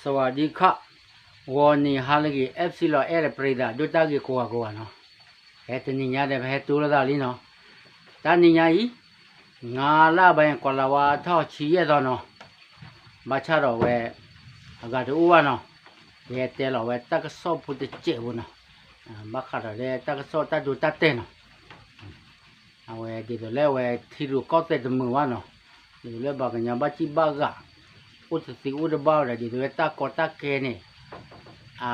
စဝၤဒံခၣ်, ဂီၤနံၤဟါလၢအဂ့ၤ အဲၣ်ပစံလီၤအဲၣ်ဒီးပရံသး ဒိၣ်တၢ်ဂ့ၤကိးဂၤကိးဂၤနီၤ, ဟဲတနံၤညါဒီး ပဟဲတိလီၤသးလံနီၤ, တၢ်နံၤညါအံၤ, ငါးလပိုင်း ကွၢ်လါဝါထီၣ်ဆံယဲၢ်သီနီၤ, ဘၣ်ဆၣ်ဒီးဝဲ, အဂၤတအိၣ်ဘၣ်နီၤ, ယဟဲတဲလီၤဝဲတၢ်ကစီၣ်ဖိတစဲးဖိနီၤ, ဘၣ်ဃးဒီးလၢတၢ်ကစီၣ်တၢ်ဒိတၢ်တဲာ်နီၤ အဝဲဒ်သိးလၢအဝဲထံရူၢ်ကီၢ်သဲးတမုာ်ဘၣ်နီၤ, ဒ်သိးလၢပှၤကညီဘၣ်ကံၣ်ဘၣ်ဂၤ, အိၣ်တသံအိၣ်တဘၣ်ဒီး ဒ်သိးလၢတၢ်ကီတၢ်ခဲန့ၣ်, အ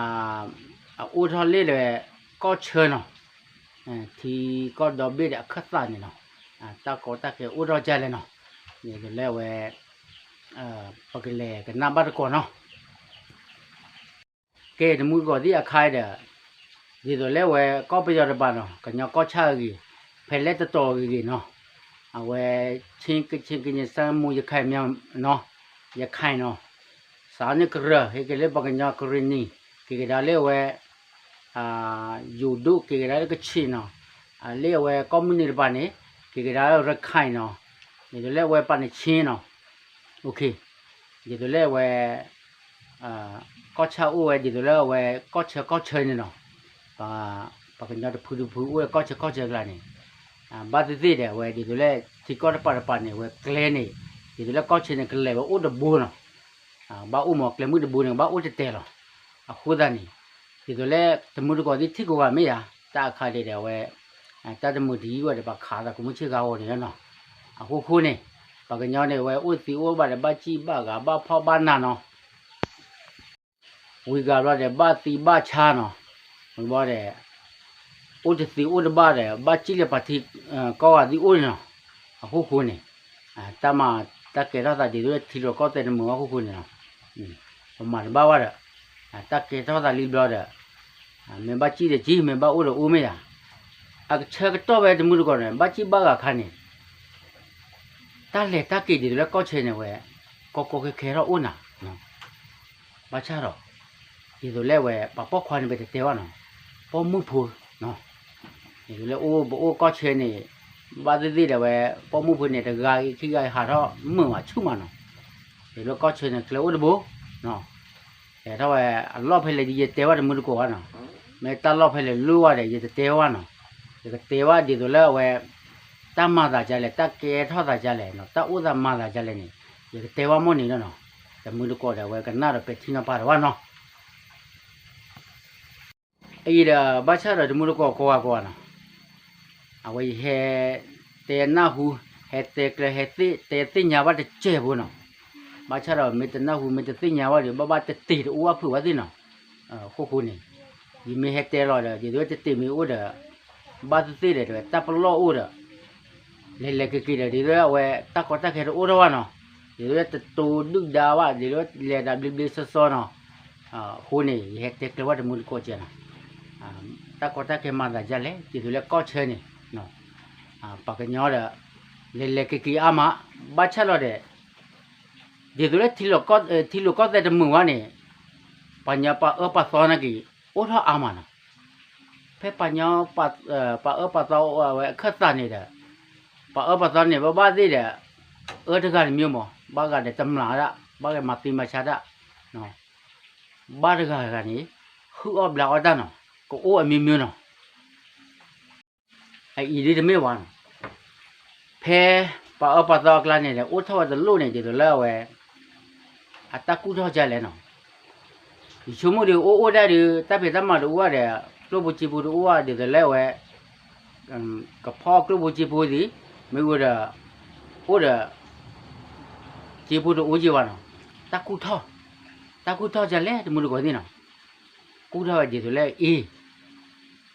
အိၣ်ထီၣ်လၢဒီးကီၢ်ဆၢနီၤ, ထံကီၢ်ဒီဘ့ၣ်ဒီးအခၢၣ်သးန့ၣ်နီၤ, တၢ်ကီတၢ်ခဲအိၣ်ထီၣ်ဒ်လဲၣ်နီၤ, ဒ်သိးလၢအဝဲ, ပကလဲၤကနၣ်ဘၣ်တကိးနီၤ ကဲ တမုၢ်တကိးသ့ၣ်အခါဒီး, ဒ်သိးလၢအဝဲကီၢ်ပယီၤတပၤနီၤ ကညီကီၢ်ဆၣ်အဂ့ၤ, ဖဲလဲၣ်တတီၤအဂ့ၤဂ့ၤနီၤ, အဝဲ ချင်းကချင် ကရင် ရှမ်း မွန် ရခိုင် မၠၣ်နီၤ, ရခိုင်နီၤ, စးန့ၣ်ကရၢၢ် ဟ့ၣ်က့ၤလၢပှၤကညီကရ့ၣ်နံၤ က့ၤကဒါလၢအဝဲ ယိၤဒိၣ် က့ၤကဒါလၢကဆ့ၣ်နီၤ, လၢအဝဲကီၢ်မုၢ်နံၤတပၤန့ၣ် က့ၤကဒါလၢရခိုင်နီၤ, ဒ်သိးလၢအဝဲပာ်န့ၣ် ချင်းနီၤ, ဒ်သိးလၢအဝဲ ကီၢ်ဆၣ်အိၣ်ဝဲဒ်သိးလၢအဝဲကီၢ်ဆၢကီၢ်ဆၢန့ၣ်နီၤ, ပှၤကညီတဖုတဖုအိၣ်ဝဲကီၢ်ဆၢကီၢ်ဆၢကျါန့ၣ်, ဘၣ်သ့ၣ်သ့ၣ်ဒီး အဝဲဒ်သိးလၢထံကီၢ်တပၤတပၤန့ၣ် အဝဲကျဲန့ၣ်, ဒ်သိးလၢကီၢ်ဆၢန့ၣ် ကလဲၤဝဲအိၣ်တဘိနီၤ, ဘၣ်အိၣ်မးကျဲမုၢ်တဘိန့ၣ် ဘၣ်အိၣ်တတဲာ်လီၤ, အဃိသတးန့ၣ်, ဒ်သိးလၢတမုၢ်တကိးသ့ၣ်ထံၣ်ကိးဂၤမ့ၢ်ယါ, တၢ်အခါဒံးဒီးအဝဲ တၢ်တမုာ်တယံာ်ဝဲဒီး ပှၤခးသးကမုၢ်ဆ့ၣ်ဂၤဂီၤန့ၣ်လီၤနီၤ, အဃိဃိန့ၣ်, ပှၤကညီန့ၣ် အဝဲအိၣ်သံအိၣ်ဘၣ်ဒီး ဘၣ်ကံၣ်ဘၣ်ဂၤ ဘၣ်ဖှီၣ်ဘၣ်နးနီၤ ဝံၤဂၤဘျီဒီး ဘၣ်သံဘၣ်ဆါနီၤ, ဝံၤဘျီဒီး အိၣ်တသံအိၣ်တဘၣ်ဒီး ဘၣ်စံၣ်လၢပှၤထံကီၢ်ဂၤသံအိၣ်န့ၣ်နီၤ, အဃိဃိန့ၣ်, တၢ်မၤတၢ်ကဲထီၣ်သးဒ်သိးလၢထံရူၢ်ကီၢ်သဲးတမုာ်အဃိဃိန့ၣ်နီၤ, ပမၤတဘၣ်ဘၣ်ဒီး, တၢ်ကဲထီၣ်သးလံဘျီဒီး, မ့ၢ်ဘၣ်စံၣ်ဒီးစံၣ် မ့ၢ်ဘၣ်အိၣ်ဒီးအိၣ်မ့ၢ်ယါ, အကဆၢကတီၢ်ဝဲတမုၢ်တကိးန့ၣ် ဘၣ်စံၣ်ဘၣ်ဂၤခါန့ၣ် တၢ်လဲၤတၢ်က့ၤဒ်သိးလၢကီၢ်ဆၢန့ၣ်ဝဲ, ကီကီခဲခဲထီၣ်အိၣ်နၤ, ဘၣ်ဆၣ်ဒီး, ဒ်သိးလၢအဝဲ ပှၤပိာ်ခွါန့ၣ် ပတတဲဘၣ်နီၤ, ပိာ်မုၣ်ဖိ, ဒ်သိးလၢအိၣ်ပအိၣ်ကီၢ်ဆၢန့ၣ်, ဘၣ်သ့ၣ်သ့ၣ်ဒီးဝဲ, ပိာ်မုၣ်ဖိန့ၣ် တဂၤဂ့ၤခံဂၤဂ့ၤဟးထီၣ်မုာ်မးဆူၣ်မးနီၤ, ဒ်သိးလၢကီၢ်ဆၢန့ၣ် ကျဲအိၣ်တဘိ, တဲထီၣ်ဝဲ, အလီၢ်ဖဲလဲၣ်ဒ်ယတဲဘၣ်တမုၢ်တကိးဘၣ်နီၤ, မ့ၢ်တၢ်လီၢ်ဖဲလဲၣ်လိၣ်ဝဲဒီး ယတတဲဘၣ်နီၤ, ယကတဲဘၣ်ဒ်သိးလၢအဝဲ, တၢ်မၤသးဒ်လဲၣ် တၢ်ကဲထီၣ်သးဒ်လဲၣ်နီၤ တၢ်အိၣ်သးမၤသးဒ်လဲၣ်န့ၣ်, ယကတဲဘၣ်မိၢ်န့ၣ်လီၤနီၤ, တမုၢ်တကိးဒီးအဝဲကနၣ်ဒီးပဲာ်ထံနီၤဖးဒီးဘၣ်နီၤ အံၤဒီး ဘၣ်ဆၣ်ဒီးတမုၢ်တကိးကိးဂၤကိးဂၤနီၤ, အဝဲယဟဲ, တဲနၢ်ဟူ, ဟဲတဲကျၢၤ ဟဲတဲသ့ၣ်ညါဘၣ်တစဲးဖိနီၤ, ဘၣ်ဆၣ်ဒီးမ့ၢ်တနၢ်ဟူမ့ၢ်တသ့ၣ်ညါဘၣ်ဒီး ဘၣ်ဘၣ်တတ့ၢ်တအိၣ်ဘၣ်ဖုးဘၣ်သ့ၣ်နီၤ, အဃိဃိန့ၣ်, ယမ့ၢ်ဟဲတဲလီၤဒီး ဒ်သိးတတ့ၢ်မ့ၢ်အိၣ်ဒီး, ဘၣ်သ့ၣ်သ့ၣ်ဒီး တၢ်ပလီၢ်အိၣ်ဒီး, လဲၤလဲၤက့ၤက့ၤဒီး ဒ်သိးအဝဲ တၢ်ကီတၢ်ခဲတအိၣ်ထီၣ်ဘၣ်နီၤ, ဒ်သိးတတိၤဒုၣ်ဒါဘၣ် ဒ်သိးလဲၤဒၣ်ဘျ့ဘျ့ဆှီဆှီနီၤ, အဃိန့ၣ် ယဟဲတဲကျၢၤဘၣ်တမုၢ်တကိးကဲနီၤ, တၢ်ကီတၢ်ခဲမၤသးဒ်လဲၣ် ဒ်သိးလၢကီၢ်ဆၢန့ၣ်, ပှၤကညီဒီး, လဲၤလဲၤက့ၤက့ၤအါမး, ဘၣ်ဆၣ်လီၤဒီး, ဒ်သိးလၢ, ထံလိာ်ကီၢ်သဲးတမုာ်ဘၣ်န့ၣ်, ပှၤကညီပှၤအၢပှၤသီနာ်က့ၤ, အိၣ်ထီၣ်အါမးနီၤ, ဖဲပှၤကညီ, ပှၤအၢပှၤသီအိၣ်ဝဲအခၢၣ်သးန့ၣ်ဒီး, ပှၤအၢပှၤသီန့ၣ် ဘၣ်ဘၣ်သ့ၣ်ဒီး, အၢတဂၤတမံၤမး ဘၣ်ဂၤဒီးတမျာ်ဒၣ် ဘၣ်ဂၤမၤသံမၤဆါတၢ်, ဘၣ်တဂၤဂၤန့ၣ်, ဟုၣ်အီၣ်ဘျးအီၣ်တၢ်နီၤ, ကအိၣ်အမံၤမံၤနီၤ အအံၤဒ်တမ့ၢ်ဝဲနီၤ, ဖဲ, ပှၤအၢပှၤသီအကျါန့ၣ်ဒီး အိၣ်ထီၣ်ဝဲတလိၣ်န့ၣ် ဒ်သိးလၢအဝဲ, အတၢ်ကူၣ်ထီၣ်ဒ်လဲၣ်နီၤ, ယဆိကမိၣ်ဒီးအိၣ်အိၣ်ဒၣ်ဒီး တၢ်ဖံးတၢ်မၤတအိၣ်ဘၣ်ဒီး ကျိၣ်ဖိစ့ဖိတအိၣ်ဘၣ် ဒ်သိးလၢအဝဲ, ကဖီကျိၣ်ဖိစ့ဖိသ့ၣ်, မ့ၢ်အိၣ်ဒီး, အိၣ်ဒီး စ့ဖိတအိၣ်က့ၤဘၣ်နီၤ, တၢ်ကူၣ်ထီၣ်, တၢ်ကူၣ်ထီၣ်ဒ်လဲၣ်တမုၢ်တကိးသ့ၣ်နီၤ, ကူၣ်ထီၣ်ဝဲဒ်သိးလၢအ့ၣ်,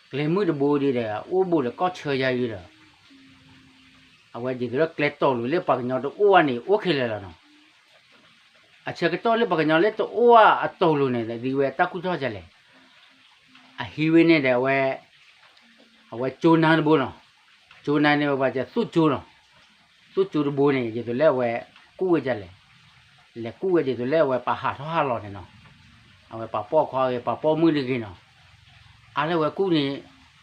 ကျဲမုၢ်တဘိဒီး အိၣ်ဘူးဒီးကီၢ်ဆၢယါယံၤဒီး, အဝဲဒ်သိးလၢကျဲတီၤလိၤလၢပှၤကညီတအိၣ်ဘၣ်န့ၣ် အိၣ်ခဲလၢာ်လီၤနီၤ, အဆၢကတီၢ်လၢပှၤကညီလၢတအိၣ်ဘၣ်အတီၤလိၤန့ၣ် ဒ်ဝဲတၢ်ကူၣ်ထီၣ်ဒ်လဲၣ်, အဟံးဝဲန့ၣ်ဒီးအဝဲ အဝဲကၠိနါတဘိနီၤ, ကၠိနါန့ၣ်ဝဲပှၤကဲသူၣ်ကၠိနီၤ, သူၣ်ကၠိတဘိန့ၣ် ဒ်သိးလၢအဝဲ, ကူၣ်ဝဲဒ်လဲၣ်, လဲၤကူၣ်ဝဲဒ်သိးလၢအဝဲပှၤဟးထီၣ်ဟးလီၤန့ၣ်နီၤ, အဝဲပှၤပိာ်ခွါဂ့ၤ ပှၤပိာ်မုၣ်တဂ့ၤနီၤ, အါလၢအဝဲကူၣ်န့ၣ်,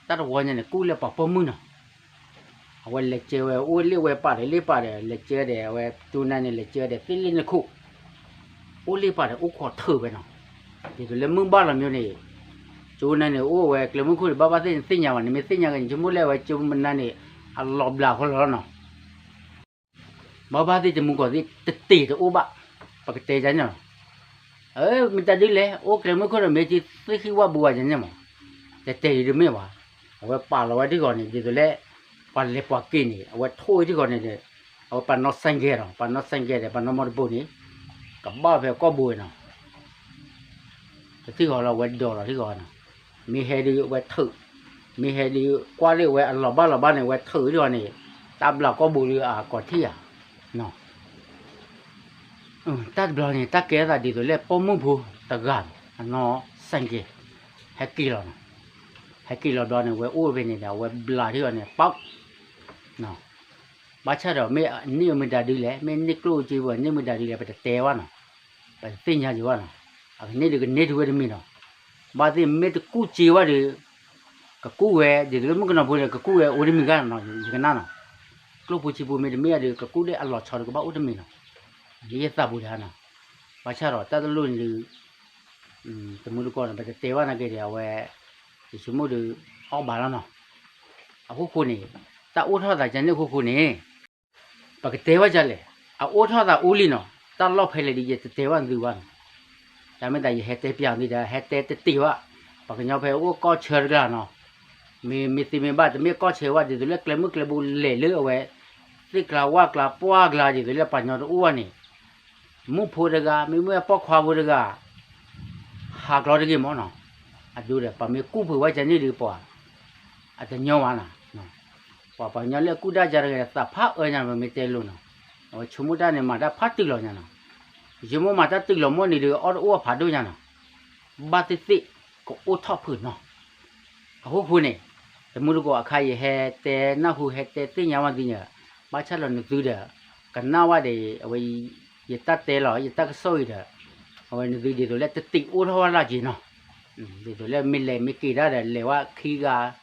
တၢ်တဝီညါန့ၣ် ကူၣ်လၢပှၤပိာ်မုၣ်နီၤ အဝဲလဲၤကၢဝဲအိၣ်လၢဝဲပာ်ဒီးလၢပာ်ဒီး လဲၤကၢဒီးအဝဲကၠိနါန့ၣ် လဲၤကၢဒီးသ့ၣ်လၢနခိၣ်, အိၣ်လ့ၣ်ပာ်ဒီးအိၣ်ခိးထုးဝဲနီၤ, ဒ်သိးလၢမုၢ်ဘၣ်လီၤမ့ၢ်န့ၣ်, ကၠိနၤန့ၣ် အိၣ်ဝဲကျဲမုၢ်ခိၣ်န့ၣ် ဘၣ်ဘၣ်သ့ၣ်န့ၣ်သ့ၣ်ညါဘၣ်န့ၣ် မ့ၢ်သ့ၣ်ညါက့ၤန့ၣ် ဆိကမိၣ်လၢအဝဲကၠိနၤန့ၣ် အလီၤဘျးဃီလီၤနီၤ. ဘၣ်ဘၣ်သ့ၣ်တမူကီၢ်သ့ၣ်တတ့ၢ်တအိၣ်ဘၣ်, ပကတဲဒ်န့ၣ်လီၤ. မ့ၢ်တၢ်ဒ်လဲၣ် အိၣ်ကျဲမုၢ်ခိၣ်ဒီး မ့ၢ်တသ့ၣ်ဃံဝၣ်ဘူးဝဲဒ်န့ၣ်မး, တတဲာ်ဒ်တမ့ၢ်ဘၣ်, အဝဲပာ်လီၤဝဲထံဂီၤန့ၣ် ဒ်သိးလၢ ပှၤလဲၤပှၤက့ၤန့ၣ် အဝဲထိၣ်ဝဲထံဂီၤန့ၣ်ဒီး အဝဲပှၤနီၣ်စဲၣ်ကဲၤဒီး ပှၤနီၣ်စဲၣ်ကဲၤဒီး ပှၤနီၣ်မီတဘိန့ၣ် ကဘၣ်ဖဲကီၢ်ဘိဝဲနီၤ. ပထံဂီၤလီၤ အဝဲဒိးလီၤထံဂီၤနီၤ, မ့ၢ်ဟဲဒုးအဝဲထုး, မ့ၢ်ဟဲဒုးကွၢ်လၢအဝဲအလီၤဘၣ်လီၤဘၣ်န့ၣ် အဝဲထုးထံဂီၤန့ၣ် တၢ်ဘျးကီၢ်ဘိဒုးအကီၢ်ထံၣ်ဧါနီၤ. တၢ်တဘျီန့ၣ် တၢ်ကဲထီၣ်သးဒ်သိးလၢပိာ်မုၣ်ဖိတဂၤနီၤ အနီၣ်စဲၣ်ကဲၤ ဟဲက့ၤလီၤနီၤ, ဟဲက့ၤလီၤဘျီန့ၣ် အဝဲအိၣ်ဖဲန့ၣ်ဒီး အဝဲဘျးထံဂီၤန့ၣ် ပီၣ် ဘၣ်ဆၣ်ဒီး မ့ၢ်အန့ၢ်မ့ၢ်ဒၣ်ဒ်လဲၣ်, မ့ၢ်န့ၢ်ကျိၣ်စ့ပူၤ န့ၢ်မ့ၢ်ဒၣ်ဒ်လဲၣ် ပတတဲဘၣ်နီၤ, ပတသ့ၣ်ညါက့ၤဘၣ်နီၤ, အကန့ၢ်ဒုးကန့ၢ်တုၤဝဲတမံၤနီၤ, ဘၣ်သ့ၣ်မ့ၢ်တကူၣ်စ့ဝဲဒီး ကကူၣ်ဝဲ ဒ်သိးလၢမုၣ်ကနီၤဖိန့ၣ် ကကူၣ်ဝဲအိၣ်တမံၤဂၤနီၤ ယကနၣ်နီၤ, ကျိၣ်ဖိစ့ဖိမ့ၢ်တမ့ၢ်ဒီး ကကူၣ်လၢအလီၤဆီဒီးကဘၣ်အိၣ်တမံၤနီၤ, ယသးပူၤတဟါနီၤ, ဘၣ်ဆၣ်ဒီးတၢ်တလိၣ်န့ၣ်ဒုး တမူတကိးန့ၣ် ပတတဲဘၣ်နာ်က့ဒီး အဝဲ ယဆိကမိၣ်ဒီး အီၣ်ဘၣ်လီၤနီၤ, အဃိဃိန့ၣ် တၢ်အိၣ်ထီၣ်သးကန့ၣ်အဃိဃိန့ၣ် ပကတဲဘၣ်ဒ်လဲၣ်, အအိၣ်ထီၣ်သးအိၣ်လံနီၤ, တၢ်လီၢ်ဖဲလဲၣ်ဒီး ယတတဲဘၣ်သုဘၣ်နီၤ, တၢ်မ့ၢ်သးယဟဲတဲပျးသုဒီး ဟဲတဲတတ့ၢ်ဘၣ်, ပှၤကညီဖဲအိၣ်ကီၢ်ဆၢတကျါနီၤ, မ့ၢ်မ့ၢ်သ့မ့ၢ်ဘၣ် တမ့ၢ်ကီၢ်ဆၢဘၣ် ဒ်သိးလၢကျဲမုၢ်ကျဲဘိလဲၣ်လၢအဝဲ သ့ၣ်ကျါဝၣ်ကျါပှၢ်ကျါ ဒ်သိးလၢပှၤကညီတအိၣ်ဘၣ်န့ၣ် မုၣ်ဖိတဂၤ မ့မ့ၢ်ပိာ်ခွါဖိတဂၤ ဟးကျီတဂ့ၤမးနီၤ, အဒိဒီး ပမ့ၢ်ကူၣ်ဖုးဝဲကန့ၣ်ဒုးပှၤ အတညီဘၣ်နီၤ, ပှၤပှၤကညီလၢအကူၣ်တၢ်ကါတဂၤဒီး သးဖးအၢညါ ပမ့ၢ်တဲလိၤနီၤ, အဝဲဆိကမိၣ်တၢ်န့ၣ် မၤတၢ်ဖးတုၤလီၤညါနီၤ, ယဆိကမိၣ်မၤတၢ်တုၤလီၤမ့ၢ်န့ၣ်ဒီး အီၣ်တအိၣ်အဖးဒိၣ်ညါနီၤ, ဘၣ်သ့ၣ်သ့ၣ် ကအိၣ်ထီၣ်ဖုးနီၤ အဃိဃိန့ၣ် တမူတကိးအခါ ယဟဲတဲနၢ်ဟူ ဟဲတဲသ့ၣ်ညါဝဲသုန့ၣ်, ဘၣ်ဆၣ်လီၤနသုဒီး ကနၣ်ဝဲဒီး အဝဲ ယတၢ်တဲလီၤ ယတၢ်ကစီၣ်အံၤဒီး အဝဲနသုဒ်သိးလၢတတ့ၢ်အိၣ်ထီၣ်ဝဲလၢ်က့ၤနီၤ, ဒ်သိးလၢမ့ၢ်လဲၤမ့ၢ်က့ၤတၢ်ဒီး လဲၤဝဲခံဂၤ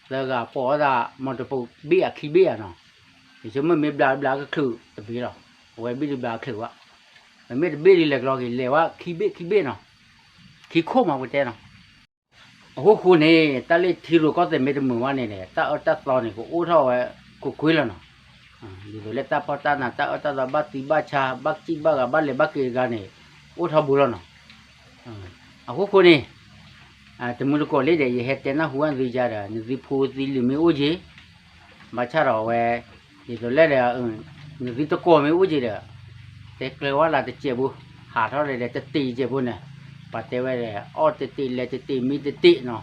သၢဂၤ ပိာ်အသး မီတပိာ်ဘ့ၣ်အခံဘ့ၣ်ဧါနီၤ, ယဆိကမိၣ်မ့ၢ်ဘျးဘျးကချုးတဘ့ၣ်လီၤ, အဝဲဘ့ၣ်ဒုးဘျးကချုးဝဲ, မ့မ့ၢ်တဘ့ၣ်ဒုးလဲၤကျီက့ၤ လဲၤဝဲခံဘ့ၣ်ခံဘ့ၣ်နီၤ, ခံခိၣ်မးပတဲနီၤ အဃိဃိန့ၣ် တၢ်လၢထံရူၢ်ကီၢ်သဲးမ့ၢ်တမုာ်ဘၣ်န့ၣ်န့ၣ် တၢ်အၢတၢ်သီန့ၣ် ကအိၣ်ထီၣ်ဝဲကွ့ၢ်ကွ့ၢ်လီၤနီၤ, ဒ်သိးလၢတၢ်ဖီၣ်တၢ်နး တၢ်အၢတၢ်သီ ဘၣ်သံဘၣ်ဆါ ဘၣ်စံၣ်ဘၣ်ဂၤ ဘၣ်လဲၤဘၣ်က့ၤတဂၤန့ၣ် အိၣ်ထီၣ်ဘူးလီၤနီၤ, အဃိဃိန့ၣ် တမူတကိးလၢဒီး ယဟဲတဲနၢ်ဟူဝဲသုယါဒီး နသုဖိသံလံၤမ့ၢ်အိၣ်က့ၤ ဘၣ်ဆၣ်ဒီးအဝဲ ဒ်သိးလၢဒီး နသုတကိးမ့ၢ်အိၣ်က့ၤဒီး တဲကျၢၤဝဲလၢတစဲးဖိ ဟးထီၣ်ဒီးတတ့ၢ်စဲးဖိန့ၣ် ပှၤတဲဝဲဒီး အီၣ်တတ့ၢ် လဲၤတတ့ၢ် မံတတ့ၢ်နီၤ,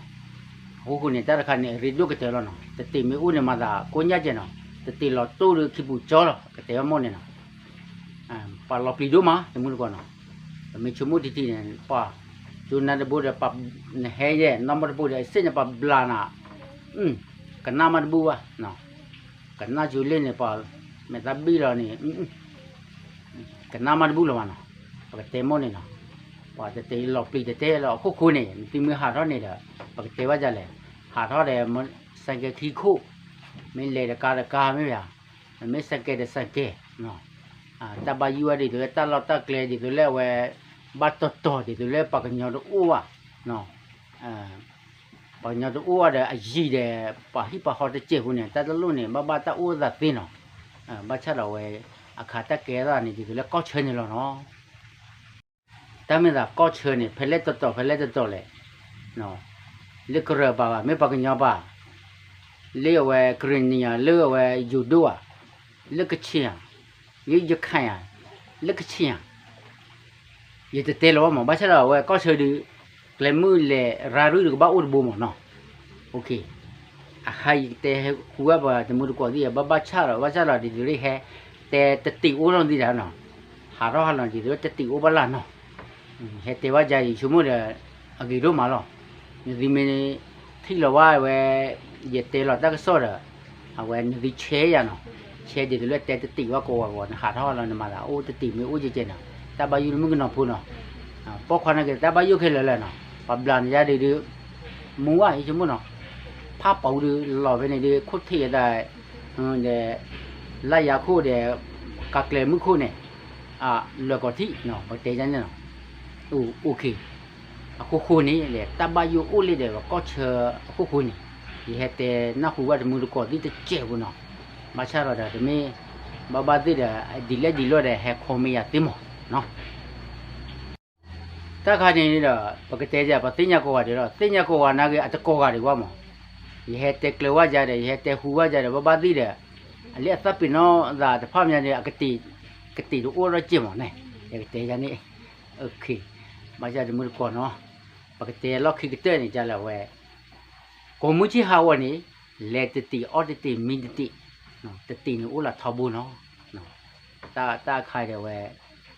အဃိဃိန့ၣ် တၢ်တခါန့ၣ် အရ့ဒိၣ်ကတၢၢ်လီၤနီၤ, တတ့ၢ်မ့ၢ်အိၣ်န့ၣ် မၤသးကိညါကဲနီၤ, တတ့ၢ်လီၤတိၢ်ဒီးခံပူၤကၠီလီၤ ကတဲဝဲမိၢ်န့ၣ်နီၤ ပှၤလီၤပျံၤဒိၣ်မး တမူတကိးနီၤ, ပမ့ၢ်ဆိကမိၣ်ထံထံန့ၣ် ပှၤ ကၠိနါတဘိဒီး ပှၤ နဟဲယဲၢ် နီၢ်မီတဘိဒီး အစ့ၣ်န့ၣ် ပှၤဘျးနၤ ကနၣ်မးတဘူၣ်ဘၣ်, ကနၣ်ကၠိလ့ၣ်န့ၣ် ပှၤ မဲာ်သၣ်ဘံၣ်လီၤန့ၣ် ကနၣ်မးတဘူၣ်လီၤဘၣ်နီၤ, ပကတဲမိၢ်န့ၣ်နီၤ, ပှၤတတဲလီၤပျံၤတတဲလီၤ အခိၣ်ဃိန့ၣ် နသုမ့ၢ်ဟးထီၣ်န့ၣ်ဒီး ပကတဲဘၣ်ဒ်လဲၣ်, ဟးထီၣ်ဒီး စဲကဲခံခိၣ်, မ့ၢ်လဲၤတကါတကါမ့ၢ်ဧါ, မ့ၢ်စဲကဲဒီးစဲကဲ, တၢ်ဘၣ်ယိၣ်ဝဲဒ်သိးလၢတၢ်လီၢ်တၢ်ကျဲဒ်သိးလၢအဝဲ ဘၣ်တီၤတီၤဒ်သိးလၢပှၤကညီတအိၣ်ဘၣ် ပှၤကညီတအိၣ်ဘၣ်ဒီးအယံၤဒီး ပှၤဟံၣ်ပှၤဃီတစဲးဖိန့ၣ် တၢ်တလိၣ်န့ၣ် ဘၣ်ဘၣ်တၢ်အိၣ်သးသ့နီၤ, ဘၣ်ဆၣ်ဒီးအဝဲ အခါတၢ်ကဲထီၣ်န့ၣ် ဒ်သိးလၢကီၢ်ဆၢန့ၣ်လီၤနီၤ, တၢ်မ့ၢ်သးကီၢ်ဆၢန့ၣ် ဖဲလဲၣ်တတီၤဖဲလဲၣ်တတီၤလဲၣ်, လၢကရၢၢ်ပၤဘၣ် မ့ၢ်ပှၤကညီပၤ, လၢအဝဲကရ့ၣ်နံၣ်ဧါ လၢအဝဲယိၤဒိၣ်ဧါ, လၢကခ့ၣ်ဧါ, လၢယခ့ၣ်ဧါ, လၢကခ့ၣ်ဧါ ယတတဲလီၤဘၣ်မး ဘၣ်ဆၣ်ဒီးအဝဲကီၢ်ဆၢဒုး ကျဲမုၢ်လဲၤရၤရူၢ်ဒုးကဘၣ်အိၣ်တဘိမးနီၤ, အခါအံၤကတဲဟဲဃုဝဲပှၤတမူတကိးသ့ၣ် ဘၣ်ဘၣ်ဆၣ်ဒီး ဘၣ်ဆၣ်ဒီးဒ်သိးလၢဟဲ တဲတတ့ၢ်အိၣ်ထီၣ်သ့ၣ်တဖၣ်နီၤ, ဟးထီၣ်ဟးလီၤ ဒ်သိးလၢတတ့ၢ်အိၣ်ဘၣ်လၢ်နီၤ, ဟဲတဲဘၣ်ယၤ ယဆိကမိၣ်ဒီး အဂ့ၤဒိၣ်မးလီၤ, နသုမ့ၢ် ထံၣ်လီၤဝဲဝဲ ယတဲလီၤတၢ်ကစီၣ်ဒီး အဝဲနသုဆဲးယၤနီၤ, ဆဲးဒ်သိးလၢတဲတတ့ၢ်ဘၣ်ကိးဂၤဂီၤ နဟးထီၣ်လီၤ နမၤသးအိၣ်တတ့ၢ်မ့ၢ်အိၣ်ကဲကဲနီၤ, တၢ်ဘၣ်ယိၣ်လၢမုၣ်ကနီၤဖိနီၤ, ပိာ်ခွါန့ၣ်က့ၤ တၢ်ဘၣ်ယိၣ်ခဲလၢာ်လၢာ်နီၤ, ပှၤဘျးနၤယါဒုးဒုး မူဝဲ ယဆိကမိၣ်နီၤ, ဖးပာ်အူဒုးလီၤဖဲန့ၣ်ဒုး ခိၣ်ထံးအသး ဒီး လၢယၤခိၣ်ဒီး ကးကျဲမုၢ်ခိၣ်န့ၣ် အလွဲၢ်ကီၢ်ထံးနီၤ ပကတဲယၤန့ၣ်နီၤ, အိၣ် အိၣ်ခ့ အဃိဃိန့ၣ်လဲၣ် တၢ်ဘၣ်ယိၣ်အိၣ်လၢဒီးပကီၢ်ဆၢအဃိဃိန့ၣ်, ယဟဲတဲနၢ်ဟူဘၣ်တမုၢ်တကိးသ့ၣ်တစဲးဖိနီၤ, ဘၣ်ဆၣ်ဒီးတမ့ၢ် ဘၣ်ဘၣ်သ့ၣ်ဒီး ဒ်လဲၣ်ဒ်လဲၣ်ဒီး ဟဲ comment ယၤသ့မးနီၤ တၢ်ခါန့ၣ်ဒီး ပကတဲယၤ ပသ့ၣ်ညါကိးဂၤဒဲးလီၤ, သ့ၣ်ညါကိးဂၤနာ်က့ အတကိးဂၤဒဲးဝဲမး, ယဟဲတဲကျၢၤဝဲယၤဒီး ယဟဲတဲဟူဘၣ်ယၤဒီး ဘၣ်ဘၣ်သ့ၣ်ဒီး အလၢအသးပ့ၤနီၣ်သးတဖၣ်မးဒီး အကတ့ၢ် ကတ့ၢ်တအိၣ်ဒီးကဲမးန့ၣ်, ယကတဲယၤန့ၣ်, ဘၣ်ယၤတမုၢ်တကိးနီၤ, ပကတဲလီၢ်ခံကတၢၢ်န့ၣ် ကလဲၣ်ဝဲ ကိးမုၢ်ဆ့ၣ်ဟးဂီၤန့ၣ် လဲၤတတ့ၢ်အီၣ်တတ့ၢ်မံတတ့ၢ်, တတ့ၢ်န့ၣ်အိၣ်လၢထီဘိနီၤ, တၢ် တၢ်ခါဒဲးဝဲ,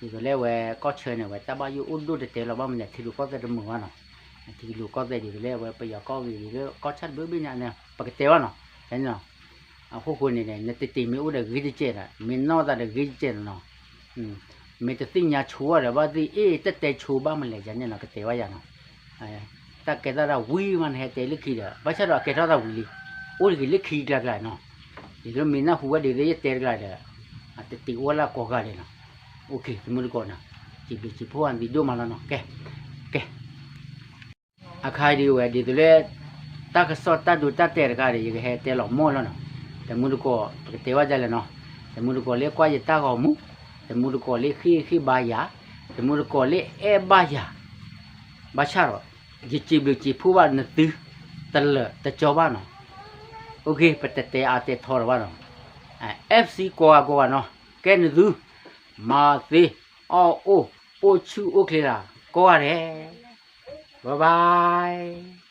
ဒ်သိးလၢဝဲကီၢ်ဆၢန့ၣ်ဝဲ တၢ်ဘၣ်ယိၣ်အိၣ်ဒိၣ်တတဲလီၤ ဘၣ်မနုၤလဲၣ် ထံရူၢ်ကီၢ်သဲးတမုာ်ဘၣ်နီၤ, ထံရူၢ်ကီၢ်သဲးဒ်သိးလၢဝဲပယီၤကီၢ်ဂ့ၤဒ်လၢကီၢ်ဆၣ်တဘ့ၣ်ဘ့ၣ်ညါန့ၣ် ပကတဲဘၣ်နီၤ, န့ၣ်နီၤ, အဃိဃိန့ၣ် နတတ့ၢ်မ့ၢ်အိၣ်ဒီးဂ့ၤတကဲးဒီး မ့ၢ်နီၢ်သးဒီးဂ့ၤတကဲးနီၤ, မ့ၢ်တသ့ၣ်ညါဆိဘၣ်ဒီး ဘၣ်သ့ၣ်အ့ၣ် တၢ်တဲဆိဘၣ်မနုၤလဲၣ် ယၤန့ၣ်နီၤ ကတဲဘၣ်ယၤနီၤ, တၢ်ကဲထီၣ်သးဝံၤမး နဟဲတဲလၢခံဒီး ဘၣ်ဆၣ်ဒီးအကဲထီၣ်သးဝံၤလံ, အိၣ်တဂ့ၤလၢခံကျါကျါနီၤ, ဒ်သိးမ့ၢ်နၢ်ဟူဝဲဒ်သိးယတဲတကျါဒီး အတတ့ၢ်အိၣ်လၢကိးဂၤဒဲးနီၤ, တမုၢ်တကိးနီၤ, စံးဘျုးစံးဖှိၣ်အသံဒိၣ်မးလီၤနီၤ, ကဲ ကဲ အခါဒ်ဝဲဒ်သိးလၢ တၢ်ကစီၣ်တၢ်ဒိတၢ်တဲာ်တခါဒီး ယကဟဲတဲလီၤမီၢ်လီၤနီၤ, တမုၢ်တကိး ပကတဲဘၣ်ဒ်လဲၣ်နီၤ, တမုၢ်တကိးလၢကွၢ်ယတၢ်ဂီၤမူ, တမုၢ်တကိးလၢဃ့ၢ်ဃ့ၢ်ဘါယၤ, တမုၢ်တကိးလၢအဲၣ်ဘၣ်ယၤ, ဘၣ်ဆၣ်ဒီး ယစံးဘျုးစံးဖှိၣ်ဘၣ်နသု တလၢာ်တကၠီဘၣ်နီၤ, ပတတဲအါတဲထီဒီးဘၣ်နီၤ, FC ကိးဂၤကိးဂၤနီၤ, ကဲနသု မၤသ့ အီၣ်အိၣ် အိၣ်ဆူၣ်အိၣ်ချ့လၢ ကိးဂၤဒဲး, bye bye